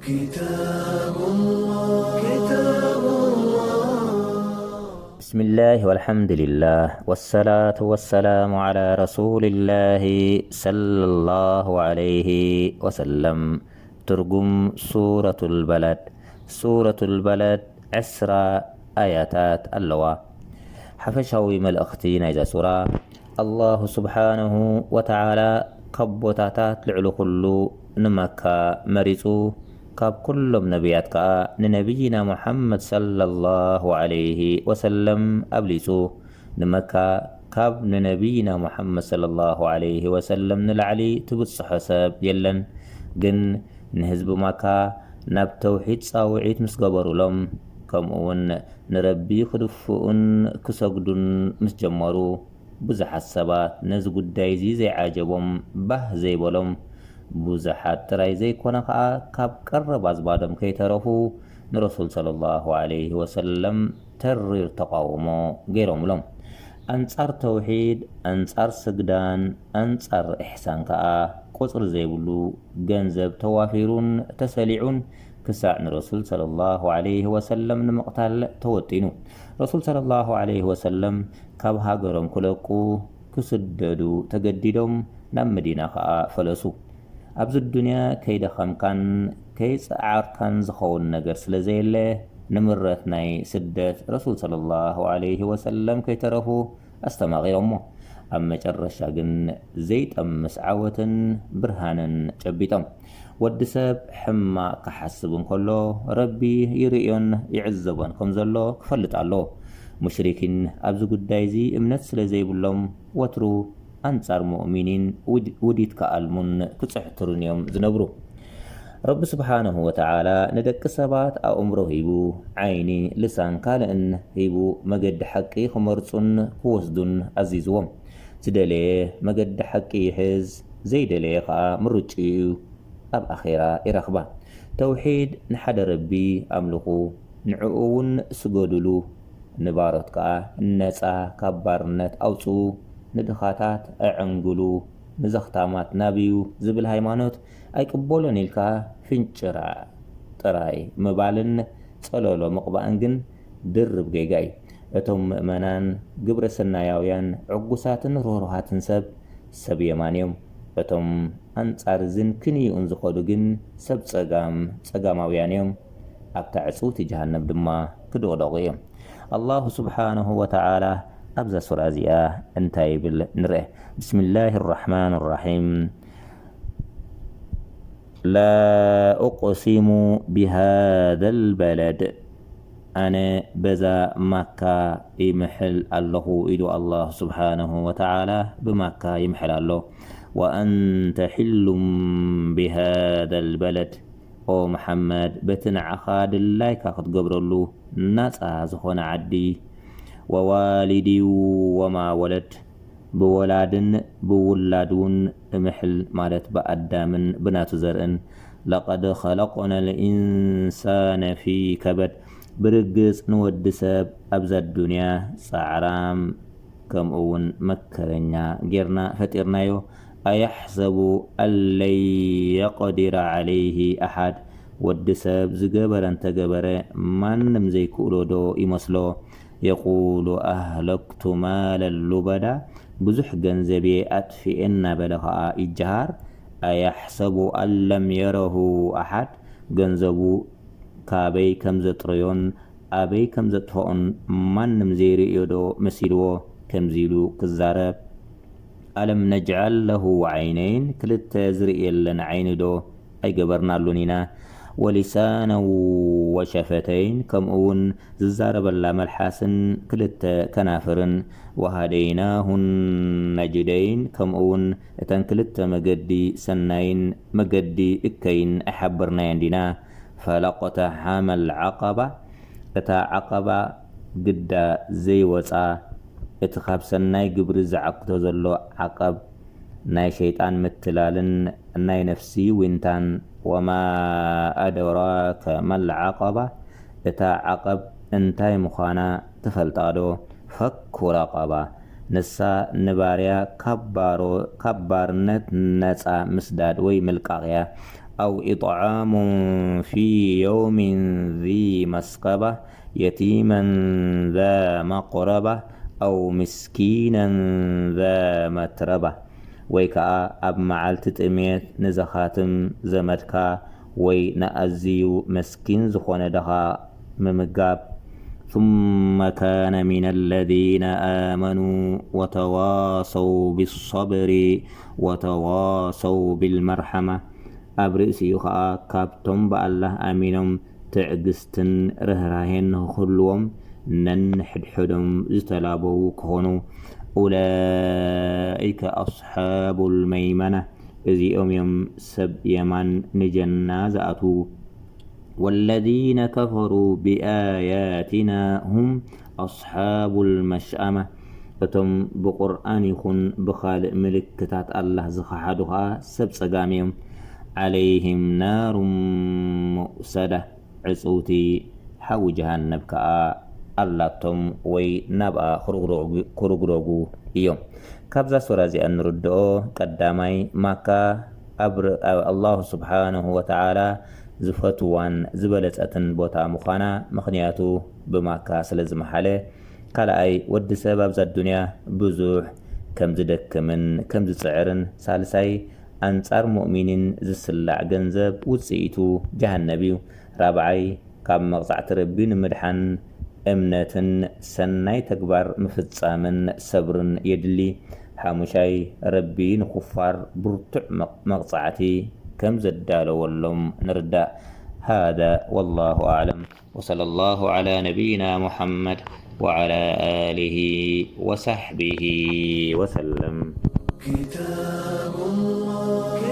كتاب الله، كتاب الله. بسم الله والحمد لله والصلاة والسلام على رسول الله صلى الله عليه وسلم. ትርጉም ሱረቱል በለድ። ሱረቱል በለድ ዕስራ ኣያታት ኣለዋ። ሓፈሻዊ መልእኽቲ ናይዛ ሱራ፣ ኣላሁ ስብሓነሁ ወተዓላ ካብ ቦታታት ልዕሊ ኩሉ ንመካ መሪጹ፣ ካብ ኩሎም ነቢያት ከኣ ንነቢይና ሙሓመድ ሰለላሁ ዐለይሂ ወሰለም ኣብሊጹ። ንመካ ካብ ንነቢይና ሙሓመድ ሰለላሁ ዐለይሂ ወሰለም ንላዕሊ ትብጽሖ ሰብ የለን። ግን ንህዝቢ መካ ናብ ተውሒድ ጻውዒት ምስ ገበሩሎም፣ ከምኡውን ንረቢ ክድፍኡን ክሰግዱን ምስ ጀመሩ፣ ብዙሓት ሰባት ነዚ ጉዳይ እዚ ዘይዓጀቦም፣ ባህ ዘይበሎም፣ ብዙሓት ጥራይ ዘይኮነ ከኣ ካብ ቀረብ ኣዝማዶም ከይተረፉ ንረሱል ሰለላሁ ዐለይሂ ወሰለም ተሪር ተቓውሞ ገይሮምሎም። ኣንጻር ተውሒድ፣ ኣንጻር ስግዳን፣ ኣንጻር ኢሕሳን ከኣ ቁጽሪ ዘይብሉ ገንዘብ ተዋፊሩን ተሰሊዑን ክሳዕ ንረሱል ሰለላሁ ዐለይሂ ወሰለም ንምቕታል ተወጢኑ። ረሱል ሰለላሁ ዐለይሂ ወሰለም ካብ ሃገሮም ክለቁ ክስደዱ ተገዲዶም ናብ መዲና ከኣ ፈለሱ። ኣብዚ ዱንያ ከይደኸምካን ከይጸዓርካን ዝኸውን ነገር ስለ ዘየለ፣ ንምረት ናይ ስደት ረሱል ሰለላሁ ዐለይሂ ወሰለም ከይተረፉ ኣስተማቒሮሞ። ኣብ መጨረሻ ግን ዘይጠምስ ዓወትን ብርሃንን ጨቢጦም። ወዲ ሰብ ሕማቕ ክሓስብ እንከሎ፣ ረቢ ይርእዮን ይዕዘቦን ከም ዘሎ ክፈልጥ ኣለዎ። ሙሽሪኪን ኣብዚ ጉዳይ እዚ እምነት ስለ ዘይብሎም፣ ወትሩ ኣንጻር ሙእሚኒን ውድ-፣ ውዲት ክኣልሙን ክጽሕትሩን እዮም ዝነብሩ። ረቢ ስብሓነሁ ወተዓላ ንደቂ ሰባት ኣእምሮ ሂቡ፣ ዓይኒ፣ ልሳን፣ ካልእን ሂቡ፣ መገዲ ሓቂ ክመርጹን ክወስዱን ኣዚዝዎም። ዝደለየ መገዲ ሓቂ ይሕዝ፣ ዘይደለየ ኸኣ ምርጭኡ እዩ። ኣብ ኣኼራ ይረኽባ። ተውሒድ፣ ንሓደ ረቢ ኣምልኹ፣ ንዕኡ እውን ስገዱሉ። ንባሮት ከኣ ነጻ ካብ ባርነት ኣውጽኡ፣ ንድኻታት ኣዐንግሉ፣ ንዘኽታማት ናብዩ ዝብል ሃይማኖት ኣይቅበሎን ኢልካ ፍንጭራዕ ጥራይ ምባልን ጸለሎ ምቕባእን ግን ድርብ ጌጋ እዩ። እቶም ምእመናን ግብረ ሰናያውያን ዕጉሳትን ርህሩሃትን ሰብ፣ ሰብ የማን እዮም። እቶም ኣንጻር እዝን ክንይኡን ዝኸዱ ግን ሰብ ጸጋም፣ ጸጋማውያን እዮም። ኣብታ ዕጽውቲ ጀሃነም ድማ ክድቕደቑ እዮም። ኣላሁ ስብሓነሁ ወተዓላ ኣብዛ ሱራ እዚኣ እንታይ ይብል ንርአ። ብስሚላሂ ራሕማን ራሒም። ላ ኡቅሲሙ ቢሃዘል በለድ፣ ኣነ በዛ ማካ ይምሕል ኣለኹ ኢሉ ኣላህ ስብሓነሁ ወተዓላ ብማካ ይምሕል ኣሎ። ወኣንተ ሒሉም ቢሃዘል በለድ፣ ኦ መሓመድ፣ በቲ ንዓኻ ድላይካ ክትገብረሉ ናጻ ዝኾነ ዓዲ፣ ወዋሊዲ ወማ ወለድ፣ ብወላድን ብውላድ እውን እምሕል ማለት ብኣዳምን ብናቱ ዘርእን። ለቀድ ኸለቅና ልኢንሳነ ፊ ከበድ፣ ብርግጽ ንወዲ ሰብ ኣብዛ ዱንያ ጻዕራም ከምኡ እውን መከረኛ ጌርና ፈጢርናዮ። ኣየሕሰቡ ኣን ለን የቅዲረ ዓለይሂ ኣሓድ፣ ወዲ ሰብ ዝገበረ እንተገበረ ማንም ዘይክእሎ ዶ ይመስሎ? የቁሉ ኣህለክቱ ማለን ሉበዳ፣ ብዙሕ ገንዘብየ ኣጥፊኤ እናበለ ኸኣ ይጀሃር። ኣየሕሰቡ ኣን ለም የረሁ ኣሓድ፣ ገንዘቡ ካበይ ከም ዘጥረዮን ኣበይ ከም ዘጥፈኦን ማንም ዘይርእዮ ዶ መሲልዎ ከምዚ ኢሉ ክዛረብ? ኣለም ነጅዐል ለሁ ዓይነይን፣ ክልተ ዝርእየለን ዓይኒ ዶ ኣይገበርናሉን ኢና? ወሊሳነን ወሸፈተይን፣ ከምኡ እውን ዝዛረበላ መልሓስን ክልተ ከናፍርን። ወሃደይናሁ ነጅደይን፣ ከምኡ እውን እተን ክልተ መገዲ ሰናይን መገዲ እከይን ኣይሓበርናየን ዲና? ፈለቅተሓመል ዓቀባ፣ እታ ዓቐባ ግዳ ዘይወጻ፣ እቲ ካብ ሰናይ ግብሪ ዝዓግቶ ዘሎ ዓቐብ፣ ናይ ሸይጣን ምትላልን ናይ ነፍሲ ዊንታን። ወማ ኣድራከ መል ዓቐባ፣ እታ ዓቐብ እንታይ ምዃና ትፈልጣ ዶ? ፈኩ ረቐባ፣ ንሳ ንባርያ ካብ ባሮ-፣ ካብ ባርነት ነጻ ምስዳድ ወይ ምልቃቕ እያ። أو إطعام في يوم ذي مسغبة يتيما ذا مقربة أو مسكينا ذا متربة ወይ ከኣ ኣብ መዓልቲ ጥሜት ንዘኻትም ዘመድካ ወይ ንኣዝዩ መስኪን ዝኾነ ድኻ ምምጋብ። ثم كان من الذين آمنوا وتواصوا بالصبر وتواصوا بالمرحمة ኣብ ርእሲኡ ኸኣ ካብቶም ብኣላህ ኣሚኖም ትዕግስትን ርህራሄን ንኽህልዎም ነንሕድሕዶም ዝተላበዉ ክኾኑ። أولئك أصحاب الميمنة እዚኦም እዮም ሰብ የማን ንጀና ዝኣትዉ። والذين كفروا بآياتنا هم أصحاب المشأمة እቶም ብቁርኣን ይኹን ብኻልእ ምልክታት ኣላህ ዝኸሓዱ ኸኣ ሰብ ጸጋም እዮም። عليهم نار مؤصدة ዕጽውቲ ሓዊ ጀሃነብ ከኣ ኣላቶም ወይ ናብኣ ክርጉረጉ እዮም። ካብዛ ሱራ እዚኣ እንርድኦ ቀዳማይ ማካ ኣብ ኣላሁ ስብሓንሁ ወተዓላ ዝፈትዋን ዝበለጸትን ቦታ ምዃና ምኽንያቱ ብማካ ስለ ዝመሓለ፣ ካልኣይ ወዲ ሰብ ኣብዛ ዱንያ ብዙሕ ከም ዝደክምን ከም ዝጽዕርን፣ ሳልሳይ ኣንጻር ሙእሚኒን ዝስላዕ ገንዘብ ውጽኢቱ ጀሃነብ እዩ። ራብዓይ ካብ መቕጻዕቲ ረቢ ንምድሓን እምነትን ሰናይ ተግባር ምፍጻምን ሰብርን የድሊ። ሓሙሻይ ረቢ ንኩፋር ብርቱዕ መቕ- መቕጻዕቲ ከም ዘዳለወሎም ንርዳእ። هذا والله أعلم وصلى الله على نبينا محمد وعلى آله وصحبه وسلم. كتاب الله